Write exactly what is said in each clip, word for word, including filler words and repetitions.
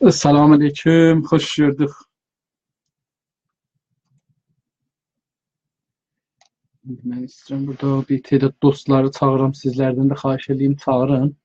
سلام علیکم، خوش گؤردوک. من ایسته‌ییرم بورادا بیر تعداد دوستلاری چاغیرام، سیزلردن ده خواهش ائله‌ییم، چاغیرین.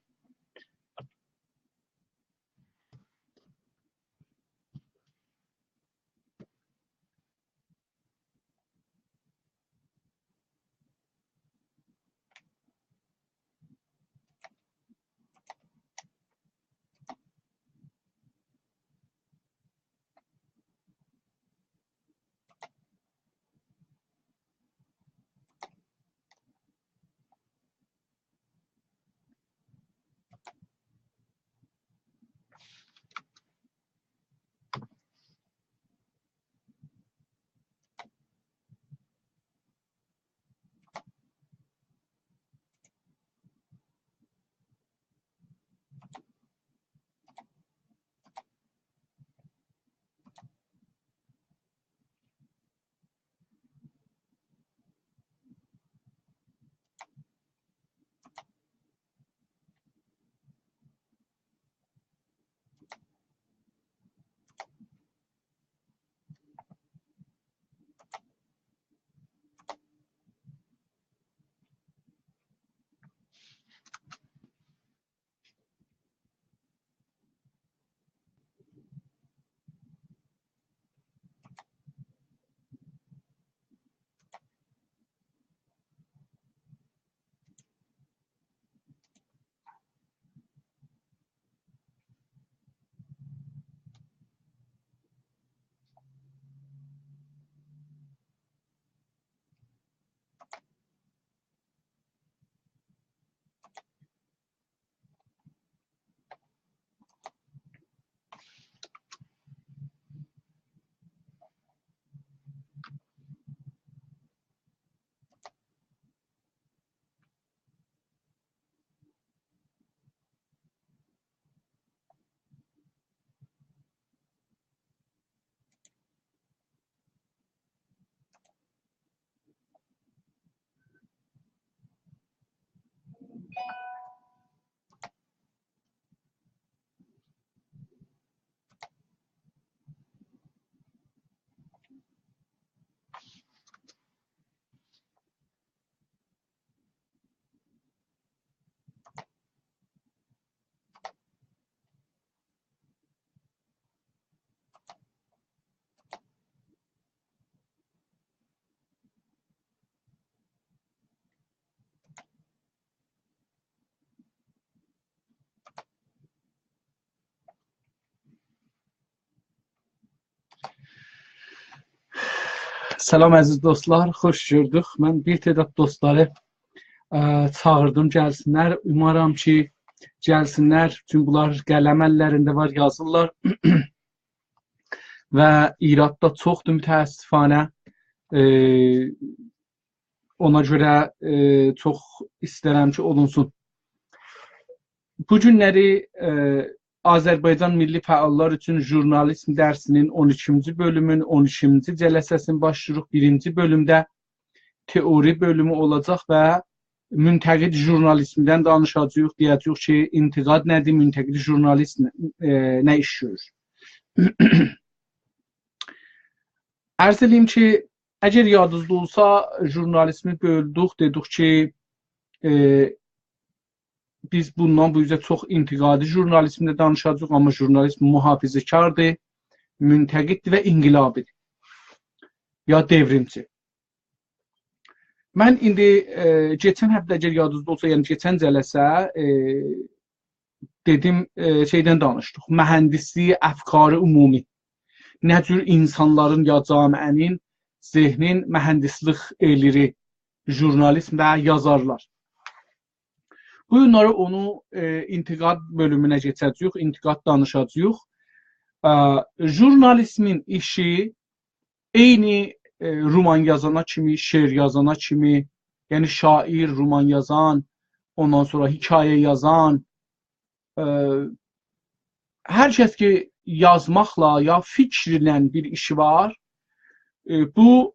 سلام عزیز دوستلار، خوش گؤردوک. من بیر تعداد دوستلاری، ا، چاغیردیم گلسینلر. اومارام کی، گلسینلر. چونکی بونلار قلم اللرینده وار، یازیرلار. و ایراد دا چوخدور متأسفانه. ائ، اونا گؤره، ائ، چوخ ایسترم کی، اولونسون. بو گونلری، ائ، آذربایجان میللی فعاللار اوچون ژورنالیسم درسینین اون ایکینجی بؤلومون اون ایکینجی جلسه‌سینی باشلاییریق. بیرینجی بؤلومده تئوری بؤلومو اولاجاق و منتقد ژورنالیسمدن دانیشاجاغیق، دئیه‌جه‌ییک کی، انتقاد نه‌دیر، منتقد ژورنالیسم، ائ، نه ایش گؤرور. عرض ائله‌ییم کی، اگر یادینیزدا اولسا، ژورنالیسمی بؤلدوک، دئدیک کی، ائ، بیز بوندان بو اوزه چوخ انتقادی ژورنالیسمده دانیشاجاغیق، آمما ژورنالیسم محافظه‌کاردیر، منتقددیر و انقلابی‌دیر. یا دئوریمچی. من ایندی، ائ، کئچن هفته، اگر یادینیزدا اولسا، یعنی کئچن جلسه، ائ، دئدیم، ائ، شئیدن دانیشدیق. مهندسلیک افکار عمومی. نه جور اینسانلارین یا جامعه‌نین ذهنین مهندسلیک ائله‌ییر ژورنالیسم و یازارلار. بو گونلری اونو، ائ، انتقاد بؤلومونه کئچه‌جه‌ییک، انتقاد دانیشاجاغیق. ا، ژورنالیسمین ایشی عینی، ائ، رومان یازانا کیمی، شعر یازانا کیمی، یعنی شاعر، رومان یازان، اوندان سونرا حکایه یازان، ائ، هر کس کی، یازماقلا یا فیکرله بیر ایشی وار، ائ، بو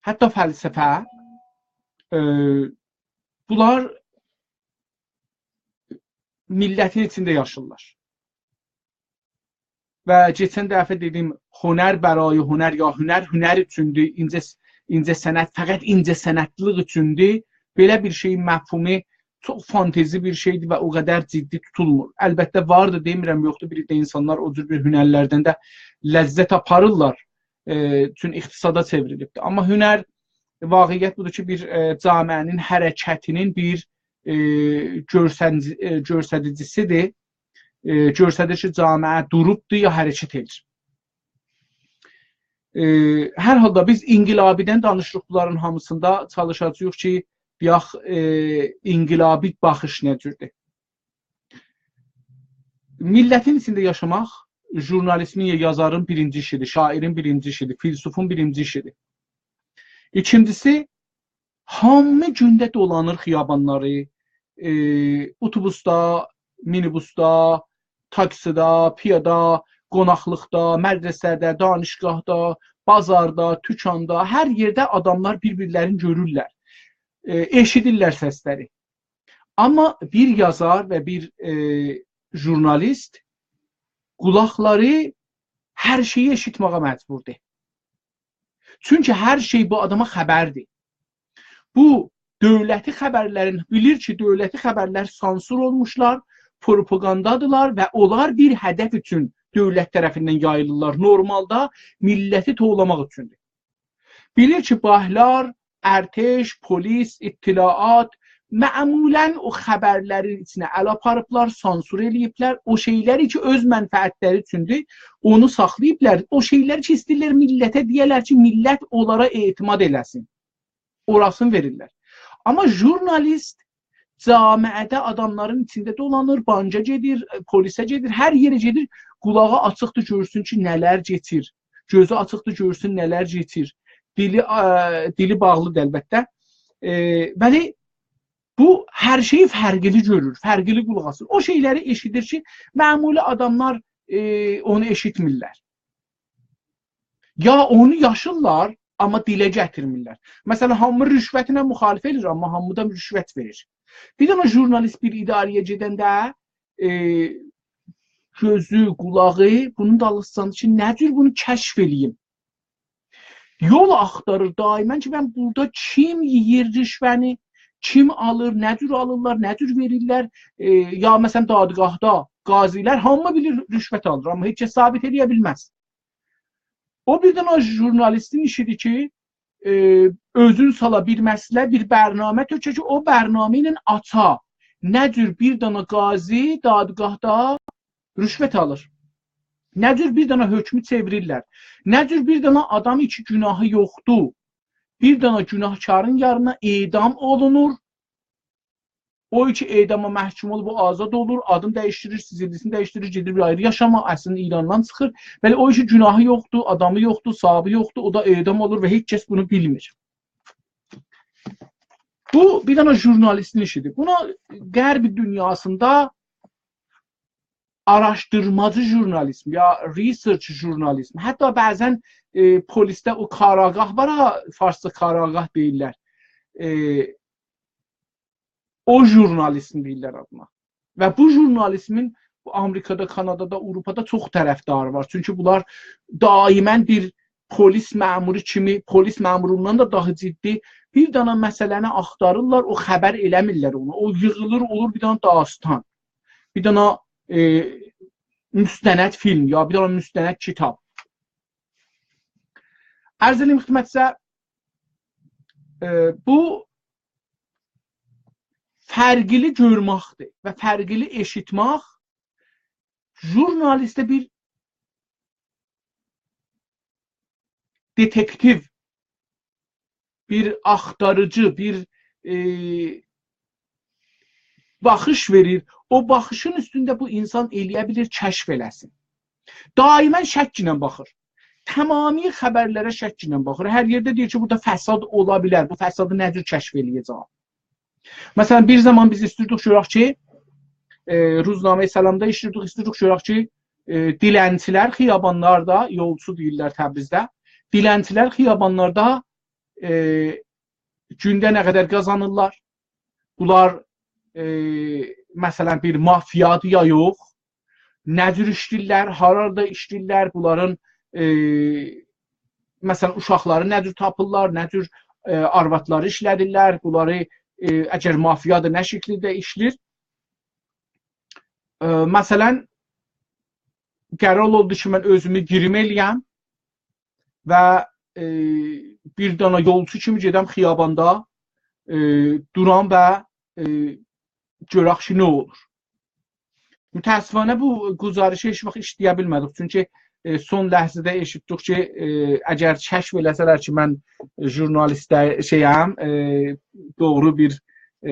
حتی فلسفه، ائ، بونلار میللتین ایچینده یاشیرلار. و کئچن دفعه دئدیم، هنر برای هنر، یا هنر هنر اوچوندور، اینجه، اینجه‌صنعت فقط اینجه‌صنعتلیق اوچوندور. بئله بیر شئیین مفهومو چوخ فانتزی بیر شئیدیر و او قدر جدی توتولمور. البته واردی، دئمیرم یوخدور، بیر ده اینسانلار او جور بیر هنرلردن ده لذت آپاریرلار. ائ، چون اقتصادا چئوریلیبدیر. آمما هنر، واقعیت بودور کی، بیر، ائ، جامعه‌نین حرکتینین بیر، ائ، گؤرسن-، ائ، گؤستریجیسیدیر. ائ، گؤستریر کی، جامعه دوروبدور یا حرکت ائدیر. ائ، هر حالدا بیز انقلابی‌دن دانیشیریق، بونلارین هامیسیندا چالیشاجاغیق کی، دئیک، ائ، انقلابی باخیش نه جوردور؟ میللتین ایچینده یاشاماق ژورنالیستین یا یازارین بیرینجی ایشیدیر، شاعرین بیرینجی ایشیدیر، فیلسوفون بیرینجی ایشیدیر. ایکینجیسی، هامی گونده دولانیر خیابانلاری، ائ، اوتوبوسدا، مینی‌بوسدا، تاکسیدا، پیادا، قوناقلیقدا، مدرسه‌ده، دانشگاهدا، بازاردا، توکاندا، هر یئرده آداملار بیر-بیرلرینی گؤرورلر، ائ، ائشیدیرلر سسلری. آمما بیر یازار و بیر، ائ، ژورنالیست قولاقلاری هر شئیی ائشیتمه‌یه مجبوردور. چونکی هر شئی بو آداما خبردیر. بو دؤولتی خبرلرین، بیلیر کی، دؤولتی خبرلر سانسور اولموشلار، پروپاگاندادیرلار و اونلار بیر هدف اوچون دؤولت طرفیندن یاییلیرلار. نورمالدا میللتی توولاماق اوچوندور. بیلیر کی، بانکلار، ارتش، پلیس، اطلاعات معمولاً او خبرلرین ایچینه ال آپاریبلار، سانسور ائله‌ییبلر. او شئیلری کی، اؤز منفعتلری اوچوندور، اونو ساخلاییبلار. او شئیلری کی، ایسته‌ییرلر میللته دئیه‌لر کی، میللت اونلارا اعتماد ائله‌سین. اوراسینی وئریرلر. آمما ژورنالیست جامعه‌ده آداملارین ایچینده دولانیر، بانکا گئدیر، پلیسه گئدیر، هر یئره گئدیر، قولاغی آچیقدیر، گؤرسون کی، نه‌لر کئچیر. گؤزو آچیقدیر، گؤرسون نه‌لر کئچیر. دیلی، ا، دیلی باغلیدیر البته. ائ، بلی، بو هر شئیی فرقلی گؤرور، فرقلی قولاق آسیر. او شئیلری ائشیدیر کی، معمولی آداملار، ائ، اونو ائشیتمیرلر. یا اونو یاشیرلار، آمما دیله گتیرمیرلر. مثلاً، هامی رشوتله مخالفت ائدیر، آمما هامی دا رشوت وئریر. بیر دنه ژورنالیست بیر اداره‌یه گئدنده، ائ، گؤزو، قولاغی بونون دالیسیندادیر کی، نه جور بونو کشف ائله‌ییم؟ یول آختاریر دائماً کی، من بورادا کیم یئییر رشوه‌نی، کیم آلیر، نه جور آلیرلار، نه جور وئریرلر. ائ، یا مثلاً دادگاهدا قاضی‌لر هامی بیلیر رشوت آلیر، آمما هئچ کس ثابت ائله‌یه بیلمز. او بیر دنه ژورنالیستین ایشیدیر کی، ائ، اؤزون سالا بیر مسئله، بیر برنامه تؤکه کی، او برنامه ایله آچا نه جور بیر دنه قاضی دادگاهدا رشوت آلیر. نه جور بیر دنه حکمو چئویریرلر. نه جور بیر دنه آدام کی گوناهی یوخدور، بیر دنه گوناهکارین یارینا اعدام اولونور. او کی اعداما محکوم اولوب، او آزاد اولور، آدینی دییشدیریر، سیجیللیسینی دییشدیریر، گئدیر آیری یاشاما، اصلینده ایراندا چیخیر. بلی، او کی گوناهی یوخدور، آدامی یوخدور، صاحابی یوخدور، او دا اعدام اولور و هئچ کس بونو بیلمیر. بو، بیر دنه ژورنالیستین ایشیدیر. بونا غرب دونیاسیندا آراشدیرماجی ژورنالیزم، یا research ژورنالیزم. حتی بعضاً، ائ، پلیسده او کاراگاه وار ها، فارسجا کاراگاه دئییرلر. ائ، او ژورنالیزم دئییرلر آدینا. و بو ژورنالیزمین بو آمریکادا، کانادادا، آوروپادا چوخ طرفداری وار. چونکی بونلار دائماً بیر پلیس مأمورو کیمی، پلیس مأموروندان دا داها جدی بیر دنه مسئله‌نی آختاریرلار، او خبر ائله‌میرلر اونو. او ییغیلیر، اولور بیر دنه داستان. بیر دنه، ائ، مستند فیلم، یا بیر دنه مستند کیتاب. عرض ائدیم خدمتینیزه، ائ، بو فرقلی گؤرمکدیر و فرقلی ائشیتمک ژورنالیسته بیر دتکتیو، بیر آختاریجی، بیر، ائ، باخیش وئریر. او باخیشین اوستونده بو اینسان ائله‌یه بیلیر، کشف ائله‌سین. دائماً شک ایله باخیر. تمامی خبرلره شک ایله باخیر. هر یئرده دئییر کی، بورادا فساد اولا بیلر. بو فسادی نه جور کشف ائله‌یه‌جم؟ مثلاً، بیر زامان بیز ایستیردیک گؤرک کی، ائ، روزنامه‌ی سلامدا ایشله‌ییردیک، ایستیردیک گؤرک کی، ائ، دیلنچیلر خیابانلاردا، یولچو دئییرلر تبریزده، دیلنچیلر خیابانلاردا، ائ، گونده نه قدر قازانیرلار، بونلار، ائ، مثلاً، بیر مافیادیر یا یوخ، نه جور ایشله‌ییرلر، هارادا ایشله‌ییرلر، بونلارین، ائ، مثلا، اوشاقلاری نه جور تاپیرلار، نه جور، ائ، آروادلاری ایشله‌دیرلر، بونلاری، ائ، اگر مافیادیر، نه شکیلده ایشله‌ییر. ائ، مثلا، قرار اولدو کی، من اؤزومو گریم ائله‌یم و، ائ، بیر دانا یولچو کیمی گئدم خیاباندا، ائ، دورام و، ائ، گؤرک کی، نه اولور. متأسفانه بو گزارشی هئچ واخت ایشله‌یه بیلمه‌دیک. چونکی، ائ، سون لحظه‌ده ائشیتدیک کی، ائ، اگر کشف ائله‌سه‌لر کی، من ژورنالیست ده-، شئیم، ائ، دوغرو بیر، ائ،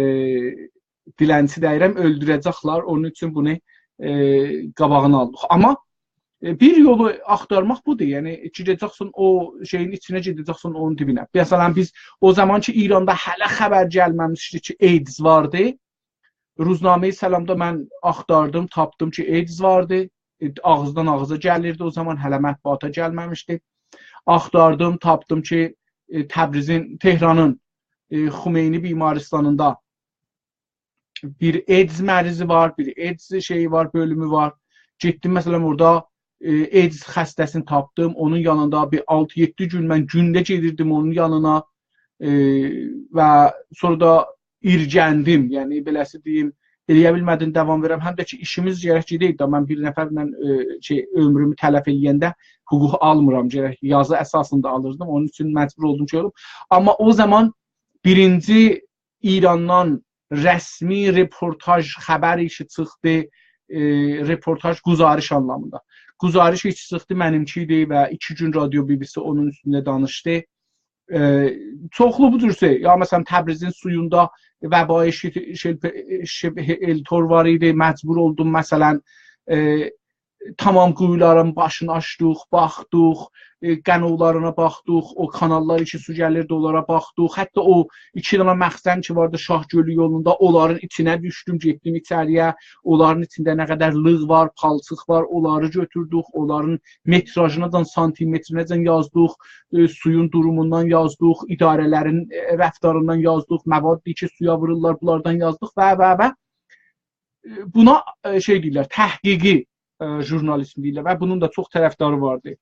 دیلنچی دئییرم، اؤلدوره‌جکلر. اونون اوچون بونو، ائ، قاباغینی آلدیق. آمما، ائ، بیر یولو آختارماق بودور. یعنی، گئده‌جکسن او شئیین ایچینه، گئده‌جکسن اونون دیبینه. مثلا، بیز او زامان کی، ایراندا هله خبر گلمه‌میشدی کی، ایدز واردی. روزنامه‌ی سلامدا من آختاردیم، تاپدیم کی، ایدز واردی. ائ، آغیزدان آغیزا گلیردی او زامان، هله مطبوعاتا گلمه‌میشدی. آختاردیم، تاپدیم کی، ائ، تبریزین، تهرانین، ائ، خمینی بیمارستانیندا بیر ایدز مریضی وار، بیر ایدز شئیی وار، بؤلومو وار. گئتدیم، مثلا، اورادا، ائ، ایدز خسته‌سینی تاپدیم. اونون یانیندا بیر آلتی-یئددی گون من گونده گئدیردیم اونون یانینا. ائ، و سونرا دا ایرگندیم، یعنی بئله‌سی دئییم، ائلیه بیلمه‌دیم داوام وئرم. هم ده کی، ایشیمیز گرک گئده‌یدی دا، من بیر نفرله، ائ، شئی، عؤمرومو تلف ائله‌ینده حقوق آلمیرام، گرک یازی اساسیندا آلیردیم. اونون اوچون مجبور اولدوم کی، اولوم. آمما او زامان بیرینجی ایراندان رسمی رپورتاژ، خبر ایشی چیخدی، ائ، رپورتاژ، گزارش آنلامیندا. گزارش ایشی چیخدی، منیمکی ایدی و ایکی گون رادیو بی بی سی اونون اوستونده دانیشدی. ائ، چوخلو بو جور شئی. یا، مثلا، تبریزین سویوندا وبای شی-، شبه، شبه ائلتور وار ایدی، مجبور اولدوم، مثلا، ائ، تمام قویولارین باشینی آچدیق، باخدیق، ائ، قنولارینا باخدیق، او کاناللار کی، سو گلیردی، اونلارا باخدیق. حتی او ایکی دنه مخزن کی واردی شاه گؤلو یولوندا، اونلارین ایچینه دوشدوم، گئتدیم ایچری‌یه. اونلارین ایچینده نه قدر لیغ وار، پالچیق وار، اونلاری گؤتوردوک، اونلارین متراژیناجان، سانتیمترینه‌جن یازدیق، ائ، سویون دوروموندان یازدیق، اداره‌لرین، ائ، رفتاریندان یازدیق، موادی کی، سویا وورورلار، بونلاردان یازدیق و، و، و. ائ، بونا، ائ، شئی دئییرلر، تحقیقی، ائ، ژورنالیسم دئییرلر و بونون دا چوخ طرفداری واردی.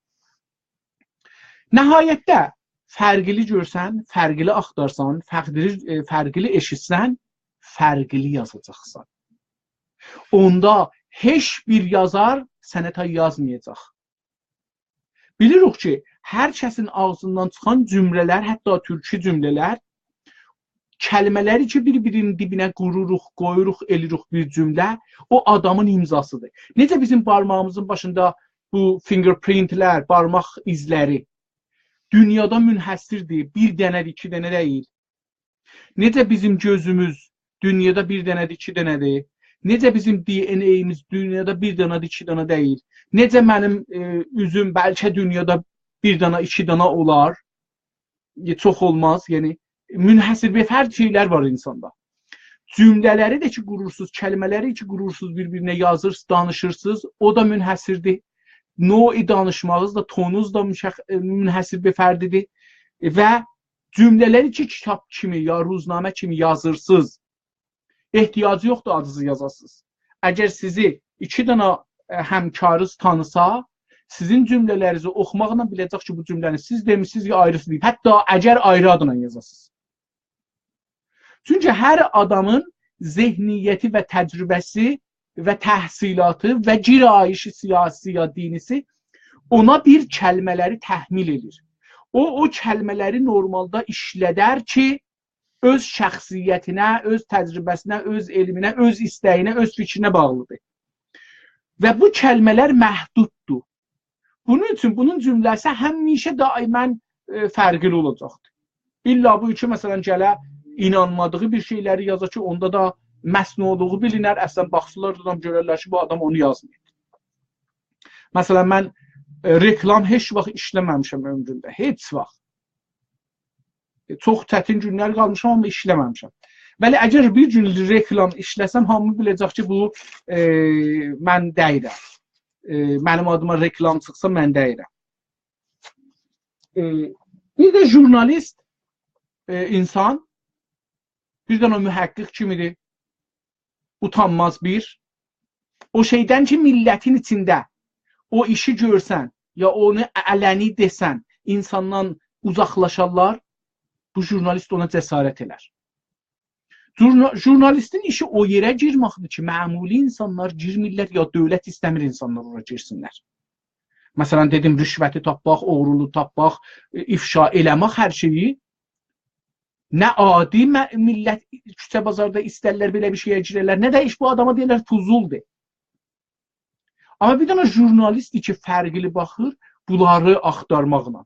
نهایتده، فرقلی گؤرسن، فرقلی آختارسان، فرقلی، ائ، فرقلی ائشیتسن، فرقلی یازاجاقسان. اوندا هئچ بیر یازار سنه تای یازمایاجاق. بیلیریک کی، هر کسین آغزیندان چیخان جمله‌لر، حتی تورکی جمله‌لر، کلمه‌لری کی، بیر-بیرینین دیبینه قوروروق، قویوروق، ائلیریک بیر جمله، او آدامین امضاسیدیر. نئجه بیزیم بارماغیمیزین باشیندا بو فینگرپرینت‌لر، بارماق ایزلری دونیادا منحصردیر، بیر دنه‌دیر، ایکی دنه دئییل. نئجه بیزیم گؤزوموز دونیادا بیر دنه‌دیر، ایکی دنه‌دیر. نئجه بیزیم دی ان ای-میز دونیادا بیر دنه‌دیر، ایکی دنه دئییل. نئجه منیم، ائ، اوزوم بلکه دونیادا بیر دنه، ایکی دنه اولار. ائ، چوخ اولماز، یعنی منحصر به فرد شئیلر وار اینساندا. جمله‌لری ده کی قورورسوز، کلمه‌لری کی قورورسوز، بیر-بیرینه یازیرسینیز، دانیشیرسینیز، او دا منحصردیر. نوع دانیشماغینیز دا، تونونوز دا مشخ-، ائ، منحصر به فردیدیر. ائ، و جمله‌لری کی کیتاب کیمی یا روزنامه کیمی یازیرسینیز، احتیاجی یوخدور آدینیزی یازاسینیز. اگر سیزی ایکی دنه، ائ، همکارینیز تانیسا، سیزین جمله‌لرینیزی اوخوماقلا بیله‌جک کی، بو جمله‌نی سیز دئمیسینیز یا آیریسی دئییب. حتی اگر آیری آدلا یازاسینیز. چونکی هر آدامین ذهنیتی و تجربه‌سی و تحصیلاتی و گرایشی سیاسی یا دینی‌سی اونا بیر کلمه‌لری تحمیل ائدیر. او، او کلمه‌لری نورمالدا ایشله‌در کی، اؤز شخصیتینه، اؤز تجربه‌سینه، اؤز علمینه، اؤز ایسته‌یینه، اؤز فیکرینه باغلیدیر. و بو کلمه‌لر محدوددور. بونون اوچون بونون جمله‌سی همیشه دائما، ائ، فرقلی اولاجاقدیر. الا بو کی، مثلا، گله اینانمادیغی بیر شئیلری یازا کی، اوندا دا مصنوعلوغو بیلینر، اصلا باخسالار دا گؤررلر کی، بو آدام اونو یازماییب. مثلا، من، ائ، رکلام هئچ واخت ایشله‌مه‌میشم عؤمرومده، هئچ واخت. ائ، چوخ چتین گونلر قالمیشام، آمما ایشله‌مه‌میشم. ولی اگر بیر گون رکلام ایشله‌سم، هامی بیله‌جک کی، بو، ائ، من دئییرم. ائ، منیم آدیما رکلام چیخسا، من دئییرم. ائ، بیر ده ژورنالیست، ائ، اینسان، بیر دنه محقق کیمیدیر. اوتانماز بیر. او شئیدن کی، میللتین ایچینده او ایشی گؤرسن، یا اونو علنی دئسن، اینساندان اوزاقلاشارلار، بو ژورنالیست اونا جسارت ائلر. ژورنا-، ژورنالیستین ایشی او یئره گیرمکدیر کی، معمولی اینسانلار گیرمیرلر، یا دؤولت ایسته‌میر اینسانلار اورا گیرسینلر. مثلا، دئدیم، رشوتی تاپماق، اوغرولوق تاپماق، ائ، افشا ائله‌مک هر شئیی. نه عادی م-، میللت کوچه بازاردا ایسترلر بئله بیر شئیه گیره‌لر، نه ده هئچ بو آداما دئیرلر فضولدور. آمما بیر دنه ژورنالیست کی، فرقلی باخیر، بونلاری آختارماقلا.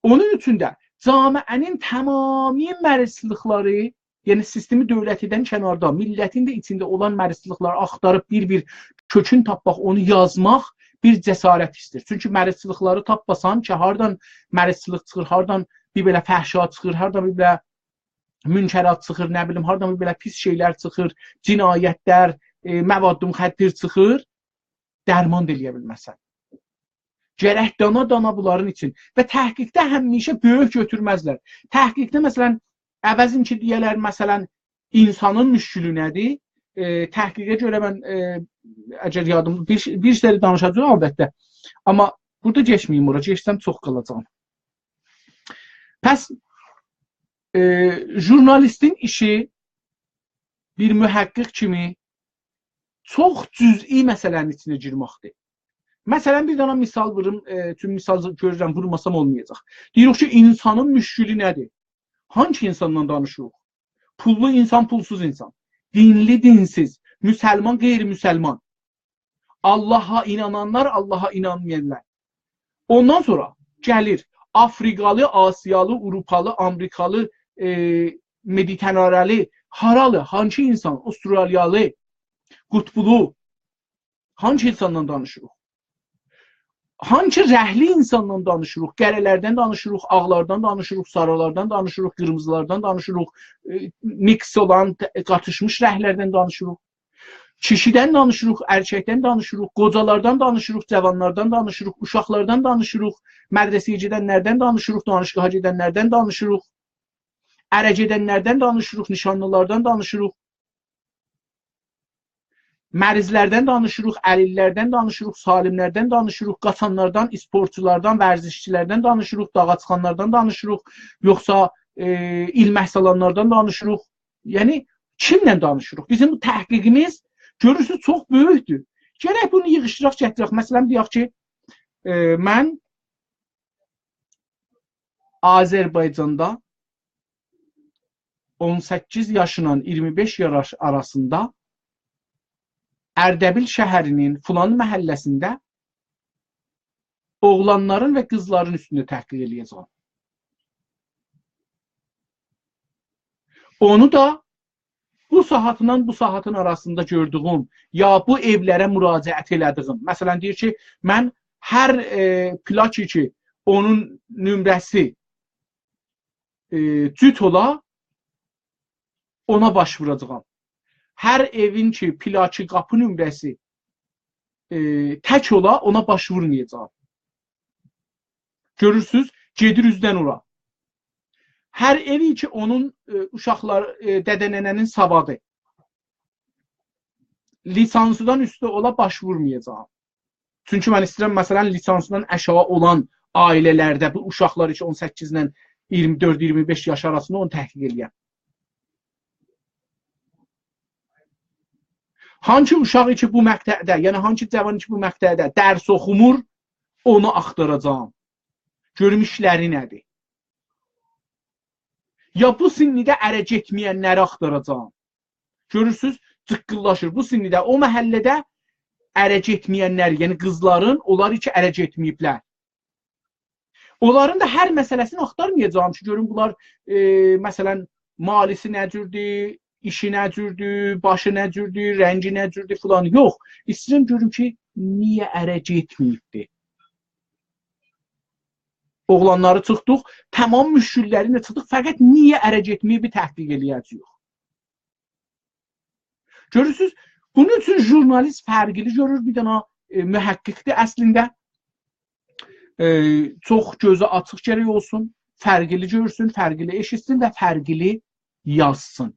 اونون اوچون ده جامعه‌نین تمامی مریضلیقلاری، یعنی سیستمی دؤولتیدن کناردا، میللتین ده ایچینده اولان مریضلیقلاری آختاریب بیر-بیر کؤکون تاپماق، اونو یازماق بیر جسارت ایسته‌ییر. چونکی مریضلیقلاری تاپماسان کی، هاردان مریضلیق چیخیر، هاردان بیر بئله فحشا چیخیر، هاردان بیر بئله منکرات چیخیر، نه بیلیم، هاردان بیر بئله پیس شئیلر چیخیر، جنایتلر، ائ، مواد مخدر چیخیر، درمان دا ائلیه بیلمزسن. گرک دانا-دانا بونلارین ایچین. و تحقیقده همیشه بؤیوک گؤتورمزلر. تحقیقده، مثلا، عوضین کی دئیه‌لر، مثلا، اینسانین مشکلی نه‌دیر؟ ائ، تحقیقه گؤره من، ائ، اگر یادیم، بیر، بیر سری دانیشاجاغام البته. آمما بورادا گئچمه‌ییم اورا، گئچسم چوخ قالاجاغام. پس، ائ، ژورنالیستین ایشی بیر محقق کیمی چوخ جزئی مسئله‌نین ایچینه گیرمکدیر. مثلا، بیر دنه مثال ووروم، ائ، چونکی مثال گؤرورم، وورماسام اولمایاجاق. دئییریک کی، اینسانین مشکلی نه‌دیر؟ هانسی اینساندان دانیشیریق؟ پوللو اینسان، پولسوز اینسان. دینلی، دینسیز. مسلمان، غیرمسلمان. آللاها اینانانلار، آللاها اینانمایانلار. اوندان سونرا گلیر آفریقالی، آسیالی، آوروپالی، آمریکالی، ائ، مدیترانه‌لی، هارالی، هانسی اینسان، استرالیالی، قطبلو، هانسی اینساندان دانیشیریق؟ هانسی رنگلی اینساندان دانیشیریق؟ قره‌لردن دانیشیریق، آغلاردان دانیشیریق، ساریلاردان دانیشیریق، قیرمیزیلاردان دانیشیریق، ائ، میکس اولان، ت-، قاتیشمیش رنگلردن دانیشیریق. کیشیدن دانیشیریق، ارککدن دانیشیریق، قوجالاردان دانیشیریق، جاوانلاردان دانیشیریق، اوشاقلاردان دانیشیریق، مدرسه‌یه گئدنلردن دانیشیریق، دانشگاها گئدنلردن دانیشیریق، اره گئدنلردن دانیشیریق، نیشانلیلاردان دانیشیریق، مریضلردن دانیشیریق، علیللردن دانیشیریق، سالملردن دانیشیریق، قاچانلاردان، اسپورتچولاردان، ورزشچیلردن دانیشیریق، داغا چیخانلاردان دانیشیریق، یوخسا، ائ، ایلمک سالانلاردان دانیشیریق. یعنی، کیمله دانیشیریق؟ بیزیم بو تحقیقیمیز، گؤرورسونوز، چوخ بؤیوکدور. گرک بونو ییغیشدیراق، گتیرک. مثلا، دئیک کی، ائ، من آذربایجاندا اون سککیز یاشینان اییرمی بئش یاش آراسیندا اردبیل شهری‌نین فلان محله‌سینده اوغلانلارین و قیزلارین اوستونده تحقیق ائله‌یه‌جم. اونو دا بو ساعاتینان بو ساعاتین آراسیندا گؤردویوم، یا بو ائولره مراجعت ائله‌دیییم. مثلا، دئییر کی، من هر، ائ، پلاکی کی، اونون نمره‌سی، ائ، جوت اولا، اونا باش ووراجاغام. هر ائوین کی، پلاکی، قاپی نمره‌سی، ائ، تک اولا، اونا باش وورمایاجاغام. گؤرورسوز، گئدیر اوزدن اورا. هر ائوی کی، اونون، ائ، اوشاقلار، ائ، دده ننه‌نین سوادی لیسانسدان اوسته اولا، باش وورمایاجاغام. چونکی من ایسته‌ییرم، مثلا، لیسانسدان آشاغی اولان عائله‌لرده بو اوشاقلار کی، اون سککیز ایله اییرمی دؤرد، اییرمی بئش یاش آراسیندا، اونو تحقیق ائله‌یم. هانسی اوشاغی کی، بو مقطعده، یعنی هانسی جاوانی کی، بو مقطعده درس اوخومور، اونو آختاراجاغام. گؤروم ایشلری نه‌دیر؟ یا بو سنّیده اره گئتمه‌ینلری آختاراجاغام. گؤرورسوز، جیققیللاشیر. بو سنّیده، او محله‌ده اره گئتمه‌ینلر، یعنی قیزلارین، اونلار کی، اره گئتمه‌ییبلر. اونلارین دا هر مسئله‌سینی آختارمایاجاغام کی، گؤروم بونلار، ائ، مثلا، مالی‌سی نه جوردور، ایشی نه جوردور، باشی نه جوردور، رنگی نه جوردور، فلان. یوخ، ایسته‌ییرم گؤروم کی، نییه اره گئتمه‌ییبدیر؟ اوغلانلاری چیخدیق، تمام مشکل‌لرینی چیخدیق، فقط نییه اره گئتمه‌ییبی تحقیق ائله‌یه‌جه‌ییک. گؤرورسوز، بونون اوچون ژورنالیست فرقلی گؤرور، بیر دنه، ائ، محقق‌دیر اصلینده. ائ، چوخ گؤزو آچیق گرک اولسون، فرقلی گؤرسون، فرقلی ائشیتسین و فرقلی یازسین.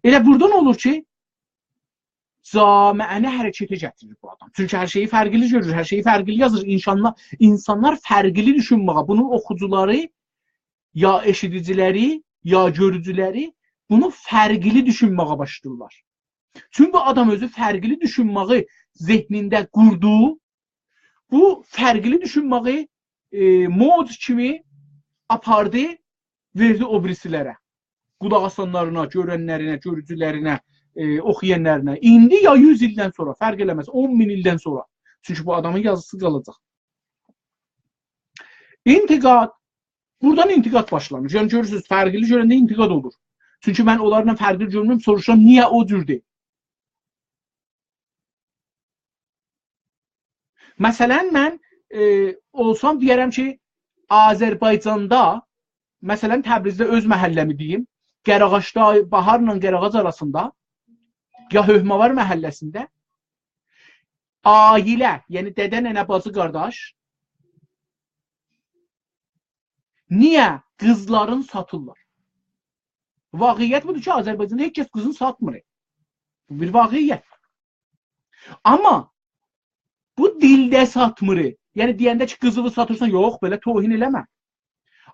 ائله بورادان اولور کی، جامعه‌نی حرکته گتیریر بو آدام. چونکی هر شئیی فرقلی گؤرور، هر شئیی فرقلی یازیر. اینسانلار، اینسانلار فرقلی دوشونمه‌یه، بونون اوخوجولاری، یا ائشیدیجیلری، یا گؤروجولری بونو فرقلی دوشونمه‌یه باشلاییرلار. چونکی بو آدام اؤزو فرقلی دوشونمه‌یی ذهنینده قوردو، بو فرقلی دوشونمه‌یی، ائ، موج کیمی آپاردی، وئردی او بیریسیلره. قولاق آسانلارینا، گؤرنلرینه، گؤروجولرینه، ائ، اوخویانلارینا. ایندی یا یوز ایلدن سونرا، فرق ائله‌مز، اون مین ایلدن سونرا. چونکی بو آدامین یازیسی قالاجاق. انتقاد، بورادان انتقاد باشلانیر. یعنی گؤرورسونوز، فرقلی گؤرنده انتقاد اولور. چونکی من اونلارلا فرقلی گؤرمورم، سوروشورام، نییه او جوردور؟ مثلا، من، ائ، اولسام دئیه‌رم کی، آذربایجاندا، مثلا، تبریزده اؤز محله‌می دئییم، قره‌آغاجدا، باهارلا قره‌آغاج آراسیندا، یا حؤکم‌آوار محله‌سینده عائله، یعنی دده، ننه، باجی، قارداش، نییه قیزلارین ساتیرلار؟ واقعیت بودور کی، آذربایجاندا هئچ کس قیزینی ساتمیر. بو بیر واقعیت. آمما بو دیلده ساتمیر. یعنی دئینده کی، قیزینی ساتیرسان، یوخ، بئله توهین ائله‌مه.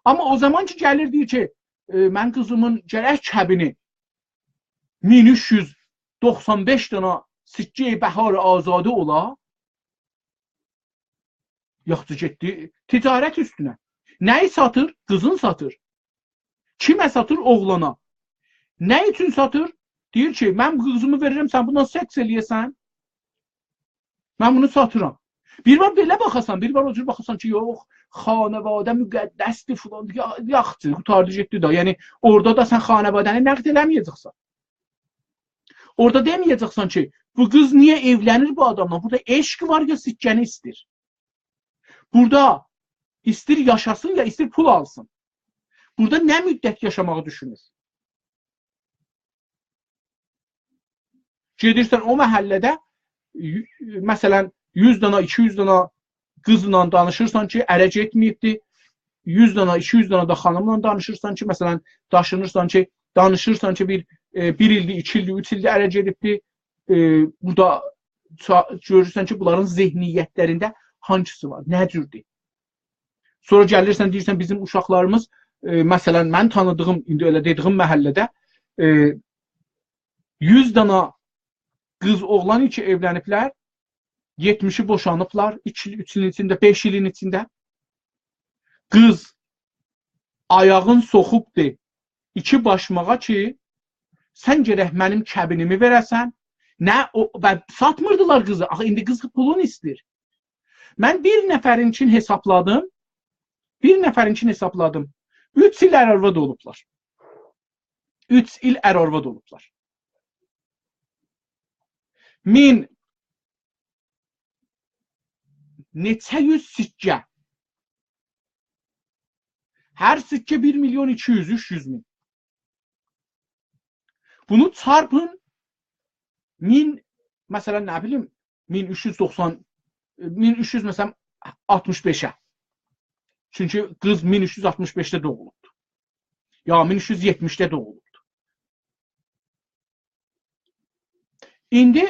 آمما او زامان کی، گلیر دئییر کی، ائ، من قیزیمین گرک کبینی مین اوچ یوز دوخسان بئش دانا سکه‌ی بهار آزادی اولا، یاخشی گئتدی تجارت اوستونه. نه‌یی ساتیر؟ قیزین ساتیر. کیمه ساتیر؟ اوغلانا. نه اوچون ساتیر؟ دئییر کی، من قیزیمی وئریرم، سن بوننان سکس ائله‌یه‌سن، من بونو ساتیرام. بیر وار بئله باخاسان، بیر وار او جور باخاسان کی، یوخ، خانواده مقدسدیر، فلان، یا-، یاخشی، قوتاردی گئتدی ده. یعنی، اورادا دا سن خانواده‌نی نقد ائله‌مه‌یه‌جکسن. اورادا دئمه‌یه‌جکسن کی، بو قیز نییه ائولنیر بو آداملا؟ بورادا عشق وار یا سکه‌نی ایستیر؟ بورادا ایستیر یاشاسین یا ایستیر پول آلسین؟ بورادا نه مدت یاشاماغی دوشونور؟ گئدیرسن او محله‌ده، یو-، مثلا، یوز دانا، ایکی یوز دانا قیزلا دانیشیرسان کی، اره گئتمه‌ییبدی. یوز دانا، ایکی یوز دانا دا خانیملا دانیشیرسان کی، مثلا، داشینیرسان کی، دانیشیرسان کی، بیر، ائ، بیر ایلدیر، ایکی ایلدیر، اوچ ایلدیر اره گئدیبدی. ائ، بورادا چا-، گؤرورسن کی، بونلارین ذهنیتلرینده هانسیسی وار، نه جوردور؟ سونرا گلیرسن، دئییرسن، بیزیم اوشاقلاریمیز، ائ، مثلا، من تانیدیغیم، ایندی ائله دئدیگیم محله‌ده، ائ، یوز دانا قیز اوغلان کی ائولنیبلر، یئتمیشی بوشانیبلار، ایکی ایل، اوچ ایلین ایچینده، بئش ایلین ایچینده. قیز آیاغین سوخوبدی ایکی باشماغا کی، سن گرک منیم کبینیمی وئره‌سن. نه، او، و ساتمیردیلار قیزی. آخی ایندی قیز پولونو ایستیر. من بیر نفرینکین حسابلادیم. بیر نفرینکین حسابلادیم. اوچ ایل ار-آرواد اولوبلار. اوچ ایل ار-آرواد اولوبلار. مین، نئچه یوز سکه. هر سکه بیر میلیون ایکی یوز، اوچ یوز مین. بونو چارپین مین، مثلا، نه بیلیم، مین اوچ یوز دوخسان، مین اوچ یوز، مثلا، آلتمیش بئشه. چونکی قیز مین اوچ یوز آلتمیش بئشده دوغولوبدور. یا مین اوچ یوز یئتمیشده دوغولوبدور. ایندی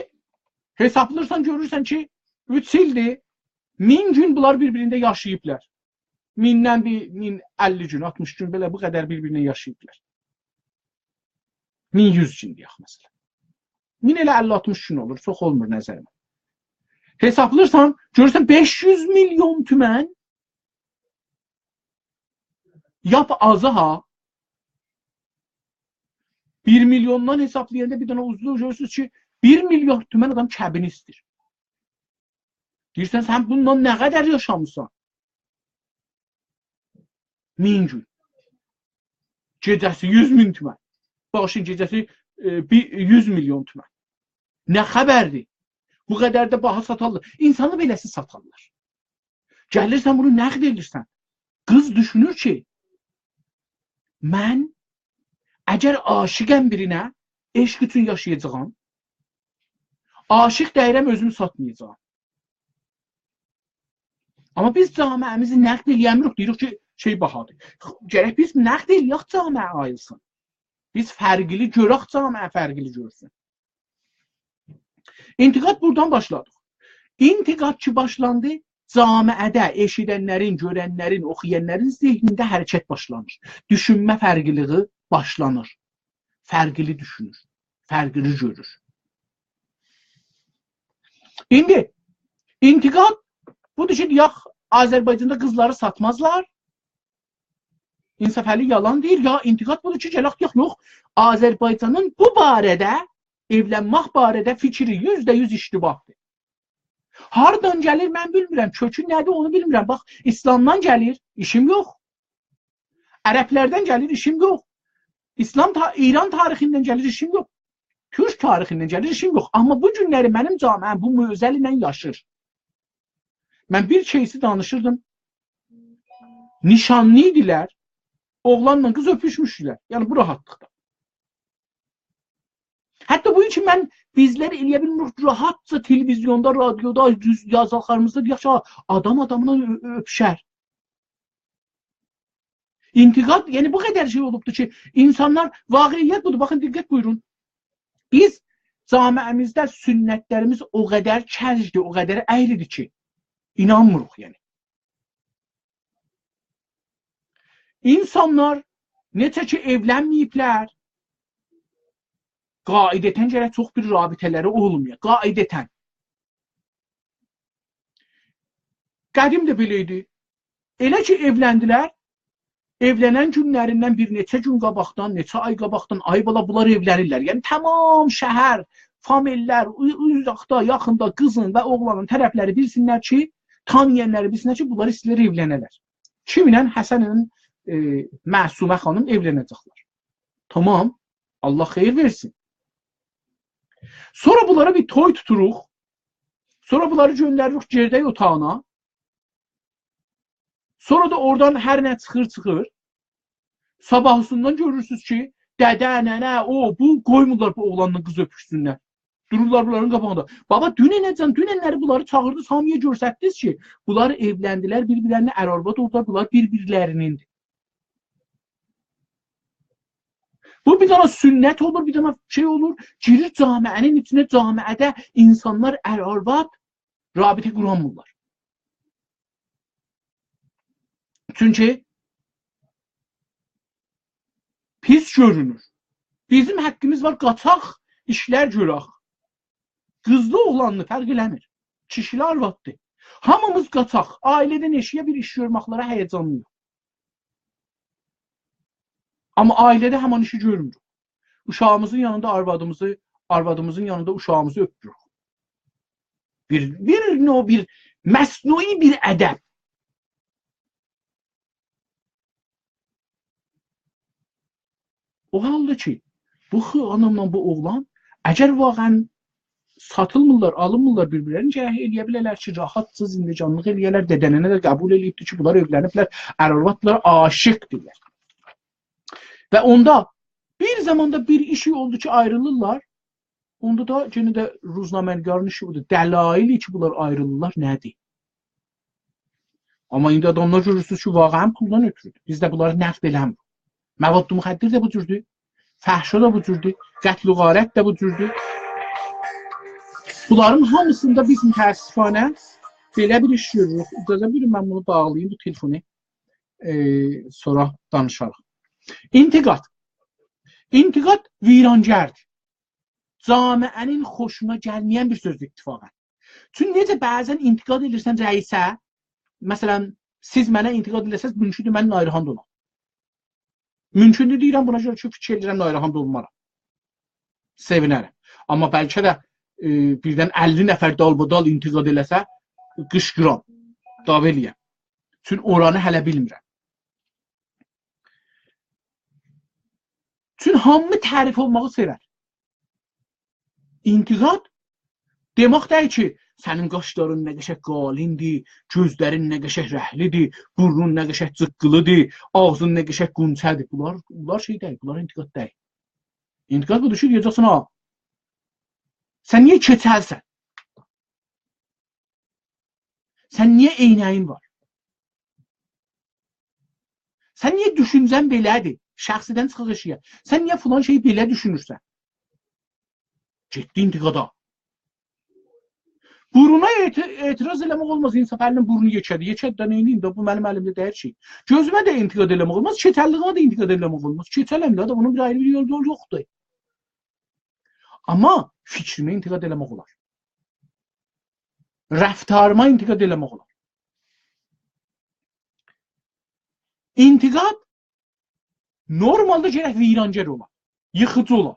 حسابلاییرسان، گؤرورسن کی، اوچ ایلدیر، مین گون بونلار بیر-بیرینده یاشاییبلار. میندن بیر مین اللی گون، آلتمیش گون، بئله بو قدر بیر-بیرینه یاشاییبلار. مین یوز گون دئیک، مثلا. مین ائله اللی آلتمیش گون اولور، چوخ اولمور نظریمه. حسابلاییرسان، گؤرورسن بئش یوز میلیون تومن، لاپ آزی ها. بیر میلیوندان حسابلایاندا بیر دنه اوزوو گؤرورسونوز کی، بیر میلیارد تومن آدام کبینی ایستیر. دئییرسن، سن بونونلا نه قدر یاشامیسان؟ مین گون. گئجه‌سی یوز مین تومن. باغیشلایین، گئجه‌سی، ائ، بیر، یوز میلیون تومن. نه خبردیر؟ بو قدر ده باها ساتارلار. اینسانی بئله‌سی ساتارلار. گلیرسن، بونو نقد ائدیرسن. قیز دوشونور کی، من اگر عاشقم بیرینه، عشق اوچون یاشایاجاغام. عاشق دئییرم، اؤزومو ساتمایاجاغام. آمما بیز جامعه‌میزی نقد ائلیه‌میریک، دئییریک کی، شئی باهادیر. گرک بیز نقد ائلیه‌ک، جامعه آییلسین. بیز فرقلی گؤرک، جامعه فرقلی گؤرسون. انتقاد بورادان باشلادیق. انتقاد کی باشلاندی، جامعه‌ده ائشیدنلرین، گؤرنلرین، اوخویانلارین ذهنینده حرکت باشلانیر. دوشونمه فرقلیلیگی باشلانیر. فرقلی دوشونور، فرقلی گؤرور. ایندی انتقاد بودور کی، دئیک، آذربایجاندا قیزلاری ساتمازلار. انصافعلی یالان دئییر، یا انتقاد بودور کی، گلک دئیک، یوخ، آذربایجانین بو باره‌ده، ائولنمک باره‌ده فیکری یوزده یوز اشتباهدیر. هاردان گلیر، من بیلمیرم، کؤکو نه‌دیر، اونو بیلمیرم. باخ، ایسلامدان گلیر، ایشیم یوخ. عربلردن گلیر، ایشیم یوخ. ایسلام تا-، ایران تاریخیندن گلیر، ایشیم یوخ. تورک تاریخیندن گلیر، ایشیم یوخ. آمما بو گونلری منیم جامعه‌م بو معضل ایله یاشیر. من بیر کیسی دانیشیردیم. نیشانلی ایدیلر، اوغلانلا قیز اؤپوشموشدولر. یعنی بو راحتلیقدا. حتی بو اوچون من، بیزلر ائلیه بیلمیریک راحتجا تلویزیوندا، رادیودا، دوز یازاقلاریمیزدا دئیک کی، آدام آداملا اؤ-، اؤپوشر. انتقاد، یعنی بو قدر شئی اولوبدور کی، اینسانلار، واقعیت بودور. باخین، دقت بویورون. بیز جامعه‌میزده سنتلریمیز او قدر کجدیر، او قدر اَیری‌دیر کی، اینانمیریق، یعنی. اینسانلار نئجه کی ائولنمه‌ییبلر، قاعدتاً گرک چوخ بیر رابطه‌لری اولمایا. قاعدتاً. قدیم ده بئله ایدی. ائله کی ائولندیلر، ائولنن گونلریندن بیر نئچه گون قاباقدان، نئچه آی قاباقدان، آی بالا، بونلار ائولنیرلر. یعنی تمام شهر، فامیللر، او-، اوزاقدا، یاخیندا قیزین و اوغلانین طرفلری بیلسینلر کی، تانییانلاری بیلسینلر کی، بونلار ایسته‌ییرلر ائولنه‌لر. کیمینله؟ حسنین، ائ، معصومه خانیم ائولنه‌جکلر. تامام. الله خئییر وئرسین. سونرا بونلارا بیر توی توتوروق. سونرا بونلاری گؤندریریک گئردک اوتاغینا. سونرا دا اورادان هر نه چیخیر، چیخیر. صاباحیسیندان گؤرورسونوز کی، دده، ننه، او، بو، قویمورلار بو اوغلانلا قیز اؤپوشسونلر. دورورلار بونلارین قاباغیندا. بابا، دوننه‌جن، دوننلری بونلاری چاغیردینیز، هامییا گؤستردینیز کی، بونلار ائولندیلر، بیر-بیرلرینه ار-آرواد اولدولار، بونلار بیر-بیرلرینیندیر. بو بیر دنه سنت اولور، بیر دنه شئی اولور، گیریر جامعه‌نین ایچینه، جامعه‌ده اینسانلار ار-آرواد رابطه قورانمیرلار. چونکی پیس گؤرونور. بیزیم حاققیمیز وار، قاچاق ایشلر گؤرک. قیزلی اوغلانلی فرق ائله‌میر. کیشیلی آروادلی. هامیمیز قاچاق. عائله‌دن ائشییه بیر ایش گؤرمکلره هیجانلی‌ییق. آمما عائله‌ده همان ایشی گؤرموروک. اوشاغیمیزین یانیندا آروادیمیزی، آروادیمیزین یانیندا اوشاغیمیزی اؤپموروک. بیر، بیر نوع، بیر مصنوعی بیر ادب. او حالدا کی، بو خانیملا بو اوغلان، اگر واقعاً ساتیلمیرلار، آلینمیرلار بیر-بیرلرینی، گرک ائلیه بیله‌لر کی، راحتجا زندگانلیق ائلیه‌لر، دده-ننه ده قبول ائله‌ییبدیر کی، بونلار ائولنیبلر، ار-آروادلار، عاشیقدیرلار. و اوندا بیر زاماندا بیر ایشی اولدو کی، آیریلیرلار. اوندا دا یئنه ده روزنامه‌نگارین ایشی بودور. دلایلی کی، بونلار آیریلیرلار، نه‌دیر؟ آمما ایندی آداملار گؤرورسونوز کی، واقعاً پولدان اؤتوروردور. بیز ده بونلاری نقد ائله‌میریک. مواد مخدر ده بو جوردور. فحشا دا بو جوردور. قتل و غارت ده بو جوردور. بونلارین هامیسیندا بیز متأسفانه بئله بیر ایش گؤروروک. اجازه وئرین، من بونو باغلاییم، بو تلفونو، ائ، سونرا دانیشاریق. انتقاد. انتقاد ویرانگردیر. جامعه‌نین خوشونا گلمه‌ین بیر سؤزدور اتفاقاً. چونکی نئجه بعضاً انتقاد ائدیرسن رئیسه، مثلاً، سیز منه انتقاد ائله‌سز، ممکن‌دور من ناراحت اولام. ممکن‌دور، دئییرم، بونا گؤره کی، فیکیر ائدیرم، ناراحت اولمارام. سئوینرم. آمما بلکه ده، ائ، بیردن اللی نفر دالبادال انتقاد ائله‌سه، قیشقیرام، دعوا ائله‌یم. چونکی اورانی هله بیلمیرم. چون هامی تعریف اولماغی سئور. انتقاد دئمک دئییل کی، سنین قاشلارین نه قشنگ قالیندیر، گؤزلرین نه قشنگ رنگلیدیر، بورنون نه قشنگ جیققیلیدیر، آغزین نه قشنگ غنچه‌دیر. بونلار، بونلار شئی دئییل، بونلار انتقاد دئییل. انتقاد بودور کی، دئیه‌جکسن، «ها، سن نییه کئچلسن؟ سن نییه عینه‌یین وار؟ سن نییه دوشونجه‌ن بئله‌دیر؟» شخصی‌دن چیخیق ائشییه. «سن نییه فلان شئیی بئله دوشونورسن؟» جدی انتقادا. بورونا اعت-، اعتراض ائله‌مک اولماز. انصافعلی‌نین بورنو یئکه‌دیر. یئکه‌دیر ده، نئینیییم ده، بو منیم الیمده دئییل کی. گؤزومه ده انتقاد ائله‌مک اولماز، کئچللیگیمه ده انتقاد ائله‌مک اولماز. کئچلم ده، بونون بیر آیری بیر یولو، یولو یوخدور. آمما فیکریمه انتقاد ائله‌مک اولار. رفتاریما انتقاد ائله‌مک اولار. انتقاد نورمالدا گرک ویرانگر اولا، ییخیجی اولا.